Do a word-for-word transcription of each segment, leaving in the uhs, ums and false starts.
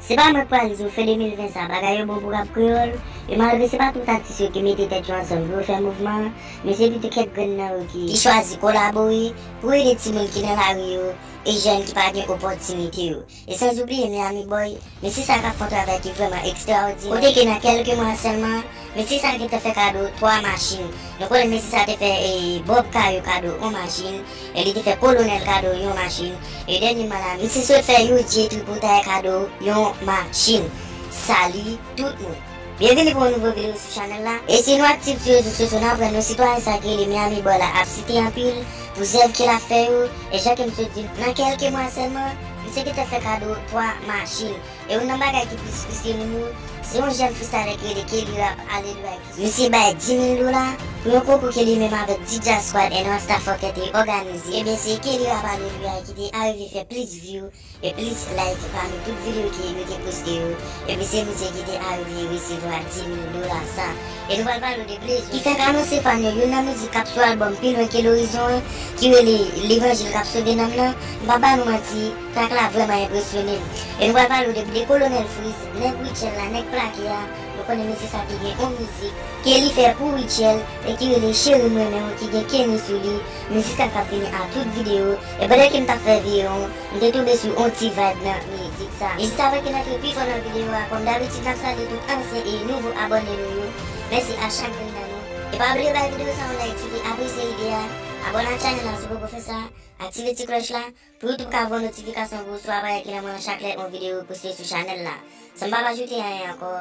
Se pa mwen k pral di w, fen de mil ven sa, bagay yo bon pou rap kreyòl, e malgre se pa tout atis yo ki mete tèt yo ansanm pou yo fè mouvman an, men se pito kèk grenn nan yo ki, ki chwazi kolabore pou ede timoun ki nan lari yo e jèn ki pa gen opòtinite yo. E san oubliye Miami Boy, mesye sa k ap fè yon travay ki vrèman ekstraòdinè. Kote ke nan kèlke mwa sèlman, mesye sa gentan fè kado twa machin. Nou konnen mesye sa te fè, e, Bob Kayou kado yon machin, e li te fè Kolonèl kado yon machin, e dènyèman la, misye sot fè Youdjee Tripotay kado yon machin. Salut tout moun. Byenvini pou yon nouvo videyo sou chanèl la. E si nou aktif sou rezo sosyo, n aprann nou sitwayen sa ki rele Miami Boy la ap site anpil pou zèv ke l ap fè yo, e jan ke m sot di, nan kèlke mwa sèlman, misye gentan fè kado twa machin. E youn nan bagay ki plis fristre moun yo, se yon jèn freestyler ki rele Kelly Rap Alelouya ki misye bay di mil dola pou yon konkou ke li menm avèk DJ Squad and Rasta Fucker te òganize. Ebyen, se Kelly Rap Alelouya ki te arive fè plis view e plis like pami tout videyo ke yo te poste yo. Epi se misye ki te arive resevwa di mil dola sa. E nou pral pale w de Blaze, ki fèk anonse fan yo youn nan mizik k ap sou albòm Pi Lwen Ke Lorizon an, ki rele Levanjil k ap sove nanm nan. M p ap ba nou manti, trak la vrèman enpresyone m. E nou pral pale w de, de Kolonèl Freez, nèg Rutshelle la, nèg plake a. Nou konnen mesye sa ki gen yon mizik ke li fè pou Rutshelle e ki rele Cheri M Renmen W, ki gen Kenny sou li. Mizik sa k ap vini a tout videyo. E pandan ke m t ap fè videyo, m te tonbe sou yon ti vibe nan mizik sa. E jis avan ke n antre pi fon nan videyo a, kòm dabitid, n ap salye tout ansyen e nouvo abòne nou yo. Mèsi a chak grenn nan nou. E pa bliye bay videyo sa yon like si w te apresye ide a. Abòne ak chanèl la si w poko fè sa. Aktive ti klòch la pou YouTube ka voye notifikasyon pou ou sou aparèy ki nan men w chak lè yon videyo poste sou chanèl la. San m pa ajoute anyen ankò,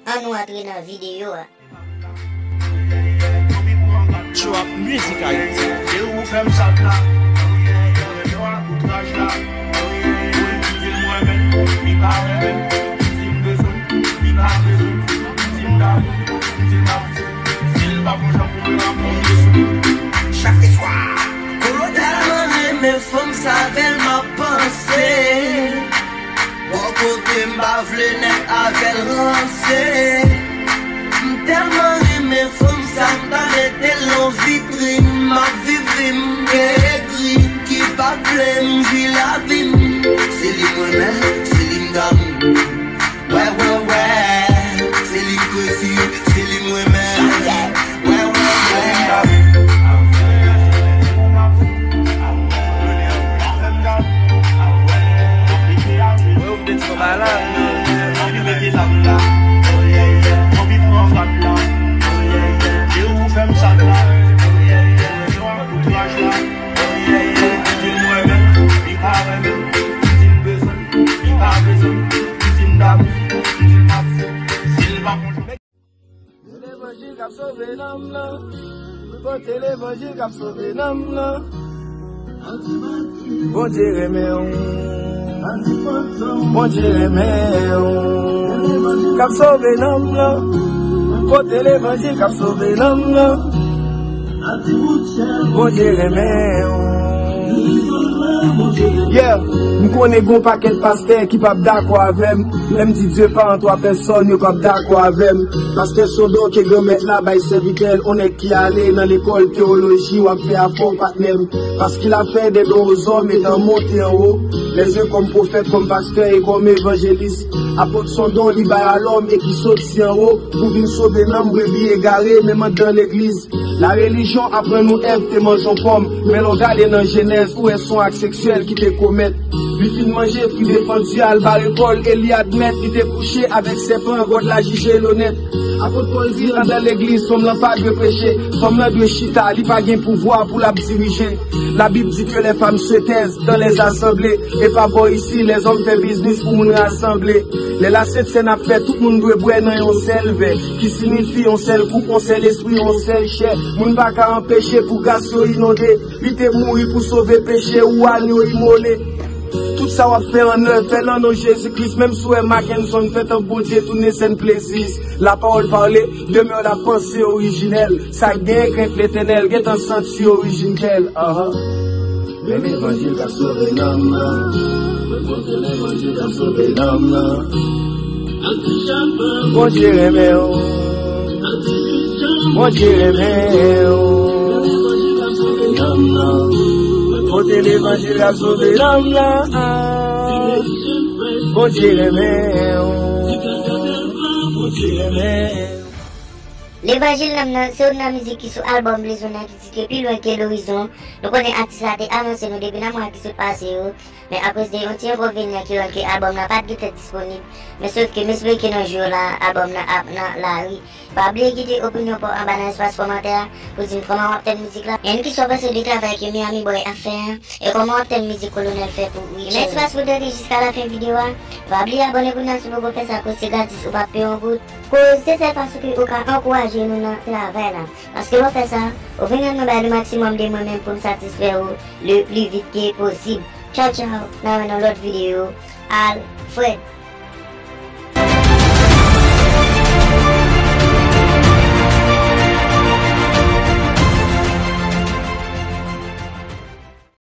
ann nou antre nan videyo a. Trap Music Haiti. Se ou fè m sa la. Ou renmen w ak outraj la. Ou di l mwen menm, li pa renmen m. Ou di m bezwen m, li pa bezwen m. Ou di m damou, ou di l pa pou si l pa gon jan pou mwen, m ap pran m sou. Chak swa, Kolonèl mwen renmen fanm sa, avè l m ap panse. Bò kote m pa vle nèg avè l ranse. M tèlman renmen fanm sa, m ta mete l nan vitrin. M ap viv vi m, egri ki pa vle m jwi lavi m. Se li m renmen, se li m damou. Wè, wè, wè, se li m krezi, se li m renmen. Wè, wè, wè. Se levanjil k ap sove nanm nan. Pote levanjil k ap sove nanm nan. Bondye renmen w. Bondye renmen w. K ap sove nanm nan. Pote levanjil k ap sove nanm nan. Bondye renmen w. Yeah, m konnen gon pakèt pastè ki p ap dakò avè m. Lè m di Dye pa an twa pèsòn, yo p ap dakò avè m. Pastè se yon don ke Granmèt la bay sèvitè l, on nèg ki ale nan lekòl teyoloji, w ap fè afè w, patnè m. Parce qu'il a fait des dons aux hommes étant monté en haut, les uns comme prophètes, comme pasteurs et comme évangélistes. Apot se yon don li bay a lòm e ki soti anwo pou vin sove nanm brebi egare, menm anndan legliz. Larelijyon aprann nou Èv te manje yon pòm, men lè w gade nan Jenèz, ou wè se yon ak seksyèl ki te komèt. Li fin manje fwi defandi a, l bare kò l e li admèt li te kouche avèk sèpan, God la jije l onèt. Apot Pòl di anndan legliz, fanm lan pa dwe preche, fanm lan dwe chita, li pa gen pouvwa pou l ap dirije. Labib di ke les femmes se taisent dans les assemblées, e pa bò isi, lèzòm fè biznis pou moun rasanble. Lè Lasent Sèn ap fèt, tout moun dwe bwè nan yon sèl vè, ki sinifi yon sèl koup, yon sèl espri, yon sèl chè. Moun pa ka anpeche pou gras yo inonde. Li te mouri pou sove peche ou, àn yo imole. Tout sa w ap fè an nèv, fè l an non Jezi Kris. Menm si w wè Mackenson fè tank Bondye tounen sèn plezis. La parole parle, demeure la pensée originelle. Sa k gen krent Letènèl gentan santi orijin kè l. Ahan. Men levanjil k ap sove nanm nan. Mwen pote levanjil k ap sove nanm nan. Bondye renmen w. Bondye renmen w. Nanm nan. Mwen pote levanjil k ap sove nanm nan. Bondye renmen w. Bondye renmen w. Levanjil Nanm nan se youn nan mizik ki sou albòm Blezon nan ki titre Pi lwen ke lorizon. Nou konnen atis la te anonse nou depi nan mwa ki sot pase yo, men akoz de yon ti enkonvenyan ki rann ke albòm nan pa t gentan disponib. Men sof ke m espere ke nan jou yo la, albòm nan ap nan lari. Pa bliye kite opinyon pa w anba nan espas kòmantè a pou di m kòman w ap tann mizik la. Ann ki sa w panse de travay ke Miami Boy ap fè an, e kòman w ap tann mizik Kolonèl fè pou Rachel. Mèsi paske w t rete jiska lafen videyo a. Pa bliye abòne kounye a si w poko fè sa, koz se gratis, ou p ap peye yon goud. Koz se sèl fason ke ou ka ankouraje nou nan travay la. Paske lè w fè sa, ou vin rann mwen bay le maksimòm de mwen menm pou m satisfè ou le pli vit ke posib. Tchaw tchaw, n a wè nan lòt videyo. Alfred.